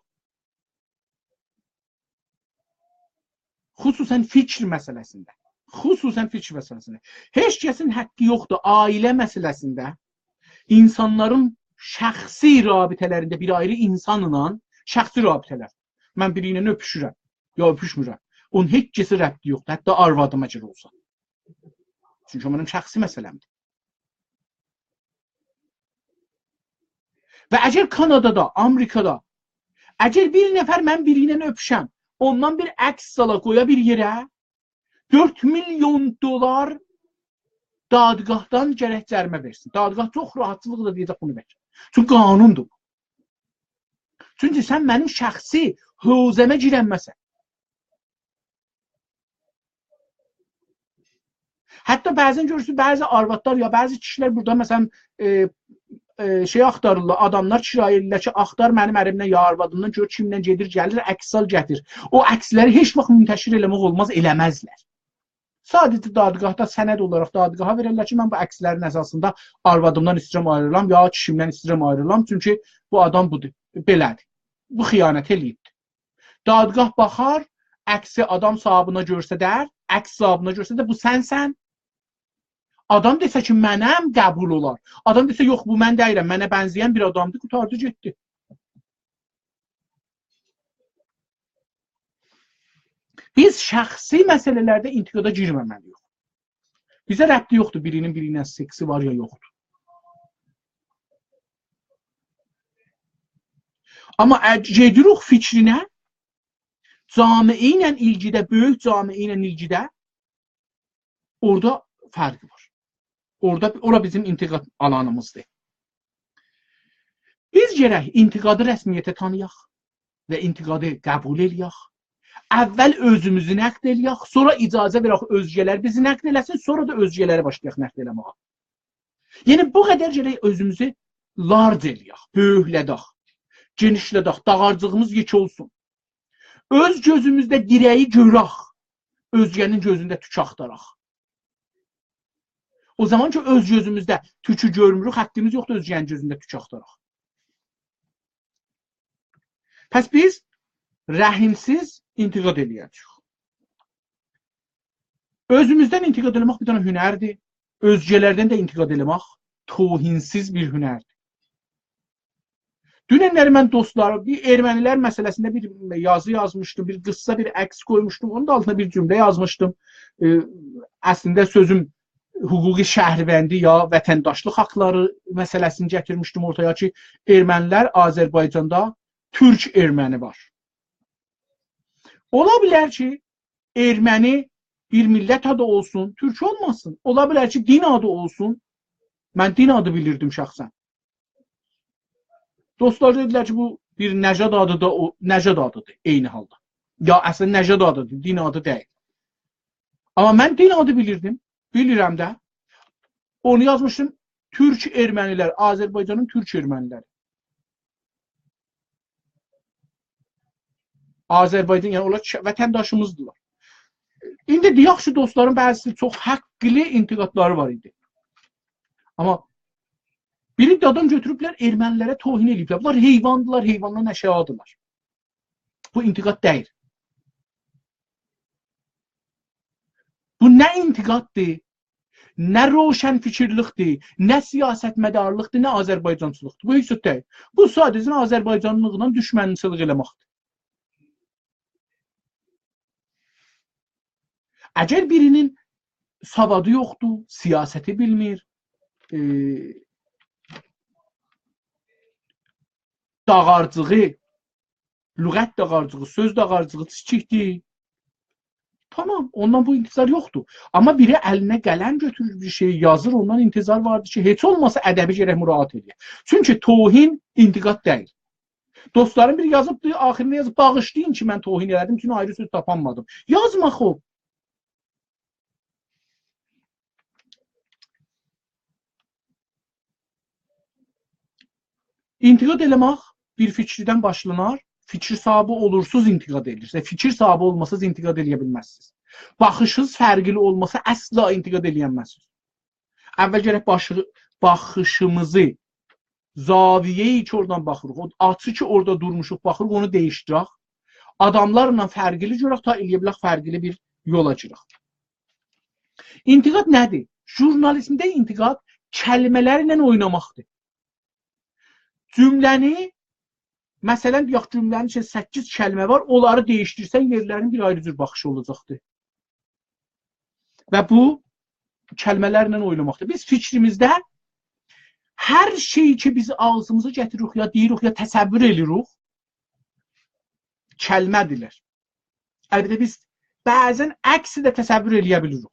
خصوصاً فیکیر مسئله‌سینده. خصوصاً فیکیر مسئله‌سینده. هئچ کسین حقی یوخدور عائله مسئله‌سینده، اینسانلارین شخصی رابطه‌لرینده بیر آیری اینسانلا، شخصی رابطه‌لر. من بیری ایله اؤپوشورم، یا اؤپوشمورم. اونون هئچ کسه ربطی یوخدور، حتی آروادیما گیره اولسا. چونکی او منیم شخصی مسئله‌مدیر. و اگر کانادادا، آمریکادا، اگر بیر نفر من بیری ایله اؤپوشم، اوندان بیر عکس سالا قویا بیر یئره، دؤرد میلیون دلار دادگاهدان گرک جریمه وئرسین. دادگاه چوخ راحتچیلیقلا دئیه‌جک بونو وئر. چونکی قانوندور بو. چونکی سن منیم شخصی حوزه‌مه گیرنمه‌سن. حتی بعضاً گؤرورسون، بعضی آروادلار یا بعضی کیشیلر بورادا، مثلاً، ائ، ائ، شئی آختاریرلار، آداملار کرایه ائدیرلر کی، آختار منیم اریمدن یا آروادیمدان، گؤر کیمله گئدیر، گلیر، عکس سال، گتیر. او عکسلری هئچ واخت منتشر ائله‌مک اولماز، ائله‌مزلر. ساده‌جه دادگاهدا سند اولاراق دادگاها وئررلر کی، من بو عکسلرین اساسیندا آروادیمدان ایسته‌ییرم آیریلام، یا کیشیمدن ایسته‌ییرم آیریلام، چونکی بو آدام بودور، بئله‌دیر. بو خیانت ائله‌ییبدیر. دادگاه باخار، عکسی آدام صاحابینا گؤسترر، عکس صاحابینا گؤسترر، بو سنسن. آدام دئسه کی، منم، قبول اولار. آدام دئسه، یوخ، بو من دئییرم، منه بنزه‌ین بیر آدامدیر، قوتاردی، گئتدی. بیز شخصی مسئله‌لرده انتقادا گیرمه‌مه‌لی‌ییک. بیزه ربطی یوخدور، بیرینین بیری ایله سکسی وار یا یوخدور. آمما ا-، گئدیریک فیکرینه، جامعه ایله ایلگیده، بؤیوک جامعه ایله ایلگیده، اورادا فرق وار. اورادا، اورا بیزیم انتقاد آلانیمیزدیر. بیز گرک انتقادی رسمیته تانییاق و انتقادی قبول ائله‌یک. اول اؤزوموزو نقد ائله‌یک، سونرا اجازه وئرک اؤزگه‌لر بیزی نقد ائله‌سین، سونرا دا اؤزگه‌لری باشلایاق نقد ائله‌مه‌یه. یعنی، بو قدر گرک اؤزوموزو large ائله‌یک، بؤیوکله‌دک، گئنیشله‌دک، داغارجیغیمیز یئکه اولسون. اؤز گؤزوموزده دیره‌یی گؤرک، اؤزگه‌نین گؤزونده توک آختاراق. او زامان کی، اؤز گؤزوموزده توکو گؤرموروک، حقیمیز یوخدور اؤزگه‌نین گؤزونده توک آختاراق. پس بیز رحیمسیز انتقاد ائله‌یه‌جه‌ییک. اؤزوموزدن انتقاد ائله‌مک بیر دنه هنردیر. اؤزگه‌لردن ده انتقاد ائله‌مک توهین‌سیز بیر هنردیر. دوننلری من دوستلار، بیر ارمنی‌لر مسئله‌سینده بیر یازی یازمیشدیم، بیر قیسا بیر عکس قویموشدوم، اونون دا آلتیندا بیر جمله یازمیشدیم. ائ، اصلینده سؤزوم حقوق شهروندی یا وطنداشلیق حاقلاری مسئله‌سینی گتیرمیشدیم اورتایا کی، ارمنی‌لر آذربایجاندا تورک ارمنی وار. اولا بیلر کی، ارمنی بیر میللت آدی اولسون، تورک اولماسین. اولا بیلر کی، دین آدی اولسون. من دین آدی بیلیردیم شخصاً. دوستلار دئدیلر کی، بو بیر نژاد آدی دا، او نژاد آدیدیر عینی حالدا. یا اصلینده نژاد آدیدیر، دین آدی دئییل. آمما من دین آدی بیلیردیم، بیلیرم ده. اونو یازمیشدیم، تورک ارمنی‌لر، آذربایجانین تورک ارمنی‌لری. آذربایجان، یعنی اونلار ش-، وطنداشیمیزدیلار. ایندی دئیک کی، دوستلارین بعضی‌سی چوخ حقلی انتقادلاری وار ایدی. آمما بیری ده آدام گؤتوروبلر، ارمنی‌لره توهین ائله‌ییبلر. بونلار حیواندیلار، حیواندان آشاغیدیلار. بو انتقاد دئییل. بو نه انتقاددیر، نه روشنفکرلیکدیر، نه سیاستمدارلیقدیر، نه آذربایجانچیلیقدیر. بو هئچ زاد دئییل. بو ساده‌جه آذربایجانلیلیقلا دوشمنچیلیک ائله‌مکدیر. اگر بیرینین سوادی یوخدور، سیاستی بیلمیر، ائ، داغارجیغی، لغت داغارجیغی، سؤز داغارجیغی کیچیکدیر، تامام، اوندان بو انتظار یوخدور. آمما بیری الینه قلم گؤتورور، بیر شئی یازیر، اوندان انتظار واردیر کی، هئچ اولماسا ادبی گرک مراعات ائله‌یه. چونکی توهین انتقاد دئییل. دوستلارین بیری یازیبدی، آخیریندا یازیب، «باغیشلایین کی، من توهین ائله‌دیم، چونکی آیری سؤز تاپانمادیم.» یازما خوب. انتقاد ائله‌مک بیر فیکیردن باشلانار. فیکیر صاحیبی اولورسوز، انتقاد ائدیرسینیز. فیکیر صاحیبی اولماسانیز، انتقاد ائلیه بیلمزسینیز. باخیشینیز فرقلی اولماسا، اصلا انتقاد ائلیه بیلمزسینیز. اول گرک باشی-، باخیشیمیزی، زاویه‌یی کی، اورادان باخیریق، او آچی کی، اورادا دورموشوق، باخیریق، اونو دییشدیرک. آداملارلا فرقلی گؤرک، تا ائلیه بیلک فرقلی بیر یولا گیرک. انتقاد نه‌دیر؟ ژورنالیزمده انتقاد کلمه‌لرله اویناماقدیر. جمله‌نی، مثلا، دئیک، جمله‌نین ایچینده سککیز کلمه وار، اونلاری دییشدیرسن، یئرلرین بیر آیری جور باخیشی اولاجاقدیر. و بو کلمه‌لرله اویناماقدیر. بیز فیکریمیزده هر شئیی کی، بیز آغزیمیزا گتیریریک، یا دئییریک، یا تصور ائدیریک، کلمه‌دیرلر. البته، بیز بعضا عکسی ده تصور ائلیه بیلیریک.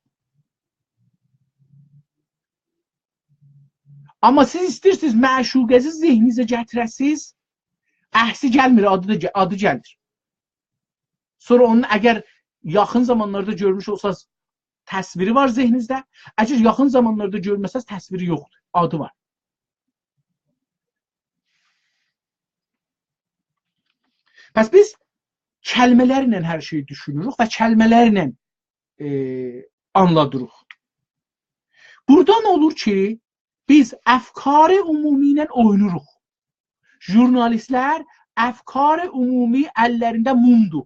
آمما سیز ایسته‌ییرسینیز معشوقه‌زی ذهنینیزه گتیره‌سیز، عکسی گلمیر، آدی دا گه-، آدی گلیر. سونرا اونون، اگر یاخین زامانلاردا گؤرموش اولساز، تصویری وار ذهنینیزده. اگر یاخین زامانلاردا گؤرمه‌سز، تصویری یوخدور، آدی وار. پس بیز کلمه‌لرله هر شئیی دوشونوروک و کلمه‌لرله، ائ، آنلادیریق. بورادا نه اولور کی، بیز افکار عمومی ایله اوینوروق. ژورنالیستلر، افکار عمومی اللرینده مومدور.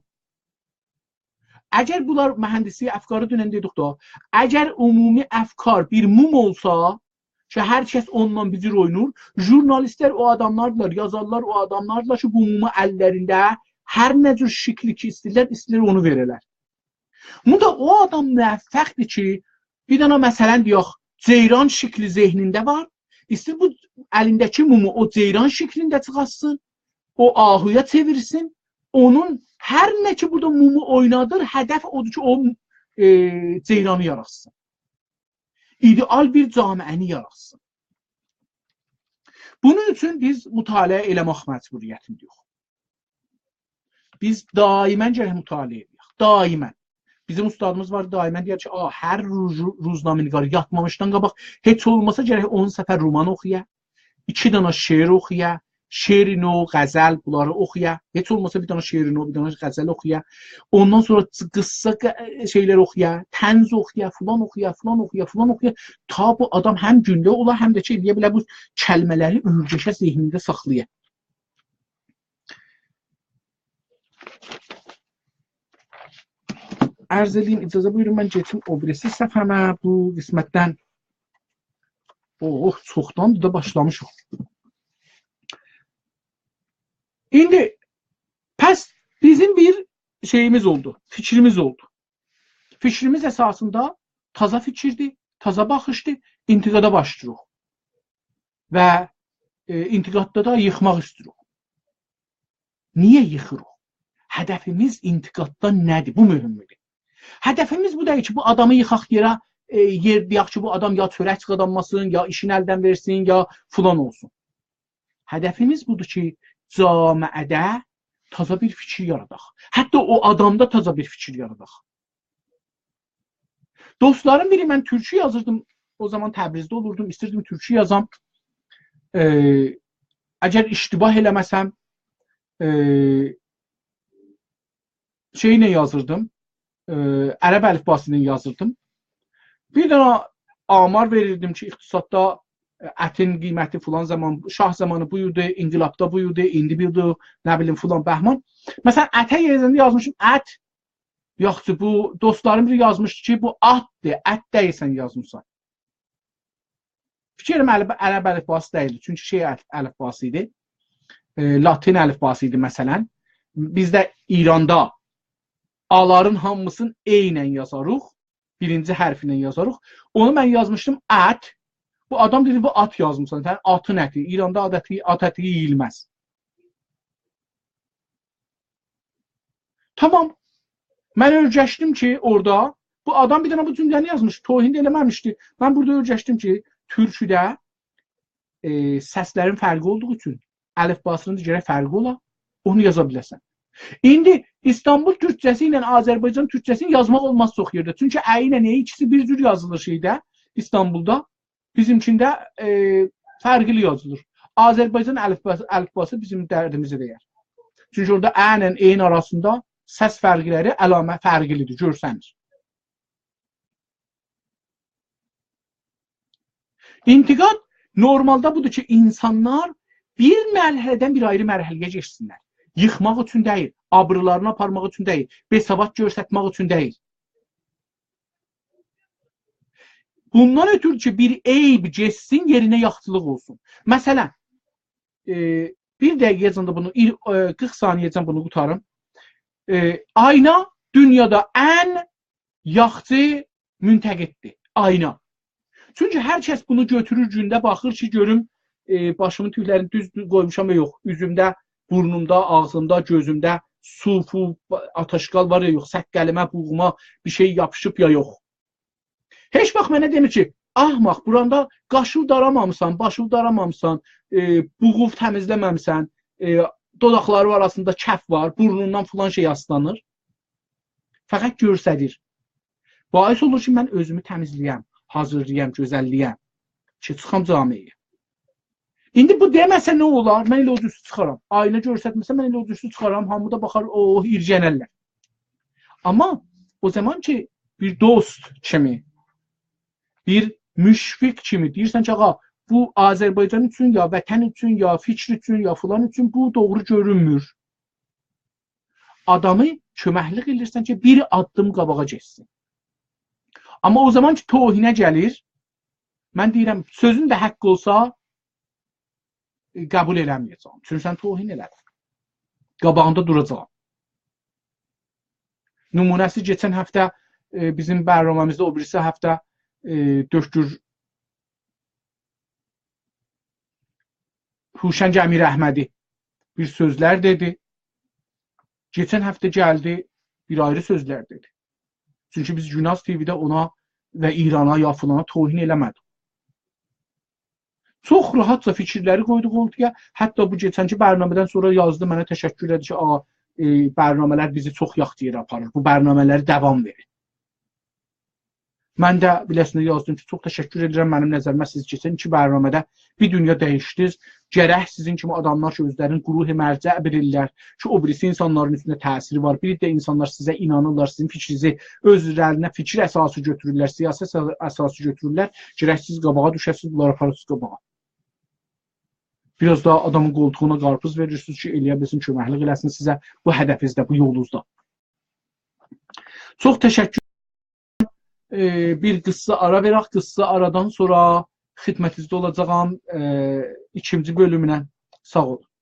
اگر بونلار، مهندسلیک افکاری دونن دئدیک ده، اگر عمومی افکار بیر موم اولسا، کی، هر کس اونونلا بیر جور اوینور، ژورنالیستلر او آداملاردیلار، یازارلار او آداملاردیلار کی، بو مومو اللرینده هر نه جور شکلی کی ایسته‌ییرلر، ایسته‌ییرلر اونو وئره‌لر. بوندا او آدام موفقدیر کی، بیر دنه، مثلا، دئیک، جئیران شکلی ذهنینده وار، ایسته‌ییر بو الینده‌کی مومو او جئیران شکلینده چیخارتسین، او آهویا چئویرسین، اونون هر نه کی بورادا مومو اوینادیر، هدف اودور کی، او، ائ، جئیرانی یاراتسین. ایده‌آل بیر جامعه‌نی یاراتسین. بونون اوچون بیز مطالعه ائله‌مک مجبوریتینده‌ییک. بیز دائما گرک مطالعه ائدک. دائما. بیزیم اوستادیمیز وار، دائما دئیر کی، «آ، هر روز-، روزنامه‌نگار یاتمامیشدان قاباق هئچ اولماسا گرک اون صفحه رومان اوخویا، ایکی دنه شعر اوخویا، شعر نو، غزل، بونلاری اوخویا. هئچ اولماسا بیر دنه شعر نو، بیر دنه غزل اوخویا. اوندان سونرا قیسسا ق-، شئیلر اوخویا، طنز اوخویا، فلان اوخویا، فلان اوخویا، فلان اوخویا.» تا بو آدام هم گونده اولا، هم ده کی، ائلیه بیله بو کلمه‌لری اؤرگشه ذهنینده ساخلایا. عرض ائله‌ییم، اجازه بویورون، من گئدیم او بیریسی صفحه‌مه، بو قسمتدن. اوه، چوخدان دا باشلامیشیق. ایندی، پس بیزیم بیر شئییمیز اولدو، فیکریمیز اولدو. فیکریمیز اساسیندا تازا فیکیردیر، تازا باخیشدیر، انتقادا باشلاییریق. و، ائ، انتقاددا دا ییخماق ایسته‌ییریک. نییه ییخیریق؟ هدفیمیز انتقاددا نه‌دیر؟ بو مهمدور. هدفیمیز بو دئییل کی، بو آدامی ییخاق یئره، ائ، یئر دئیک کی، بو آدام یا چؤرک قازانماسین، یا ایشینی الدن وئرسین، یا فلان اولسون. هدفیمیز بودور کی، جامعه‌ده تازا بیر فیکیر یاراداق. حتی او آدامدا تازا بیر فیکیر یاراداق. دوستلاریم بیری، من تورکو یازیردیم، او زامان تبریزده اولوردوم، ایستیردیم تورکو یازام. ائ، اگر اشتباه ائله‌مه‌سم، ائ، شئیله یازیردیم، ائ، عرب الیفباسی ایله یازیردیم. بیر دنه آمار وئریردیم کی، اقتصاددا، ائ، اتین قیمتی فلان زامان، شاه زامانی بو جوردو، انقلابدا بو جوردو، ایندی بو جوردو، نه بیلیم، فلان بهمان. مثلا، اته یازاندا یازمیشیم ات، یوخ کی، بو دوستلاریم بیری یازمیشدی کی، بو آتدیر، ات دئییل سن یازمیسان. فیکر ائلیرم، عرب، عرب الیفباسی دئییلدی، چونکی شئی ال-، الیفباسی ایدی. ائ، لاتین الیفباسی ایدی، مثلا. بیز ده ایراندا آلارین هامیسینی ائ ایله یازاریق، بیرینجی حرفینن یازاریق. اونو من یازمیشدیم ات. بو آدام دئدی، «بو آت یازمیسان، سن آتین اتی. ایراندا آت اتی، آت اتی یئییلمز.» تامام. من اؤرگشدیم کی، اورادا بو آدام بیر دنه بو جمله‌نی یازمیش، توهین ده ائله‌مه‌میشدی. من بورادا اؤرگشدیم کی، تورکوده، ائ، سسلرین فرقی اولدوغو اوچون الیفباسینین دا گرک فرقی اولا، اونو یازا بیله‌سن. ایندی ایستانبول تورکجه‌سی ایله آذربایجان تورکجه‌سینی یازماق اولماز چوخ یئرده. چونکی ا ایله ائ ایکیسی بیر جور یازیلیر شئیده، ایستانبولدا. بیزیمکینده، ائ، فرقلی یازیلیر. آذربایجان الیفباسی، الیفباسی بیزیم دردیمیزه دیر. چونکی اورادا ا-ن، ا-نین آراسیندا سس فرقلری، علامه فرقلی‌دیر، گؤرسنیر. انتقاد نورمالدا بودور کی، اینسانلار بیر مرحله‌دن بیر آیری مرحله‌یه کئچسینلر. ییخماق اوچون دئییل، آبریلارینی آپارماق اوچون دئییل، بی‌سواد گؤسترمک اوچون دئییل. بوندان اؤترو کی، بیر عیب گئتسین، یئرینه یاخشیلیق اولسون. مثلا، ائ، بیر دقیقه‌جن ده بونو، ایر-، ائ، قیرخ ثانیه‌جن بونو قوتاریم. ائ، آینا دونیادا ان یاخشی منتقددیر. آینا. چونکی هر کس بونو گؤتورور گونده، باخیر کی، گؤروم، ائ، باشیمین توکلرینی دوز، دوز قویموشام یا یوخ. اوزومده، بورنومدا، آغزیمدا، گؤزومده سو، فو، آتاشقال وار یا یوخ. سققلیمه، بوغوما بیر شئی یاپیشیب یا یوخ. هئچ واخت منه دئمیر کی، «احمق، بوراندا قاشیو دارامامیسان، باشیو دارامامیسان، ائ، بوغوو تمیزله‌مه‌میسن، ائ، دوداقلاری آراسیندا کف وار، بورنوندان فلان شئی آسلانیر.» فقط گؤستریر. باعث اولور کی، من اؤزومو تمیزله‌یم، حاضیرلایام، گؤزلله‌یم کی، چیخام جامعه‌یه. ایندی بو دئمه‌سه نه اولار؟ من ائله او جورسو چیخارام. آینا گؤسترمه‌سه، من ائله او جورسو چیخارام. هامی دا باخار، او، ایرجنرلر. آمما او زامان کی، بیر دوست کیمی، بیر مشفق کیمی دئییرسن کی، آغا، بو آذربایجان اوچون، یا وطن اوچون، یا فیکیر اوچون، یا فلان اوچون، بو دوغرو گؤرونمور. آدامی کؤمکلیک ائدیرسن کی، بیر آددیم قاباغا گئتسین. آمما او زامان کی، توهینه گلیر، من دئییرم، سؤزون ده حق اولسا، ائ، قبول ائله‌مه‌یه‌جم. چونکی سن توهین ائله‌دین. قاباغیندا دوراجاغام. نمونه‌سی، کئچن هفته، ائ، بیزیم برنامه‌میزده، او بیریسی هفته، ائ، دکتر هوشنگ امیراحمدی بیر سؤزلر دئدی. کئچن هفته گلدی، بیر آیری سؤزلر دئدی. چونکی بیز گوناز تی‌وی‌ده اونا و ایرانا یا فلانا توهین ائله‌مه‌دیک. چوخ راحتجا فیکیرلری قویدوق اورتایا. حتی بو کئچنکی برنامه‌دن سونرا یازدی منه، تشکر ائله‌دی کی، «آغا، ائ، برنامه‌لر بیزی چوخ یاخشی یئره آپاریر. بو برنامه‌لری داوام وئرین.» من ده بیله‌سینه یازدیم کی، «چوخ تشکر ائدیرم، منیم نظریمه سیز کئچن ایکی برنامه‌ده بیر دونیا دییشدینیز. گرک سیزین کیمی آداملار کی، اؤزلرینی گروه مرجع بیلیرلر کی، او بیریسی اینسانلارین اوستونده تأثیری وار. بیر عده اینسانلار سیزه اینانیرلار، سیزین فیکرینیزی اؤزلرینه فیکیر اساسی گؤتورورلر، سیاست اسا-، اساسی گؤتورورلر. گرک سیز قاباغا دوشه‌سینیز، بونلاری آپاراسینیز قاباغا. بیر آز دا آدامین قولتوغونا قارپیز وئریرسینیز کی، ائلیه بیلسین، کؤمکلیک ائله‌سین سیزه بو هدفینیزده، بو یولونوزدا.» چوخ تشکر. ائ، بیر قیسا آرا وئرک، قیسا آرادان سونرا خدمتینیزده اولاجاغام، ائ، ایکینجی بؤلومونه. ساغ اولون.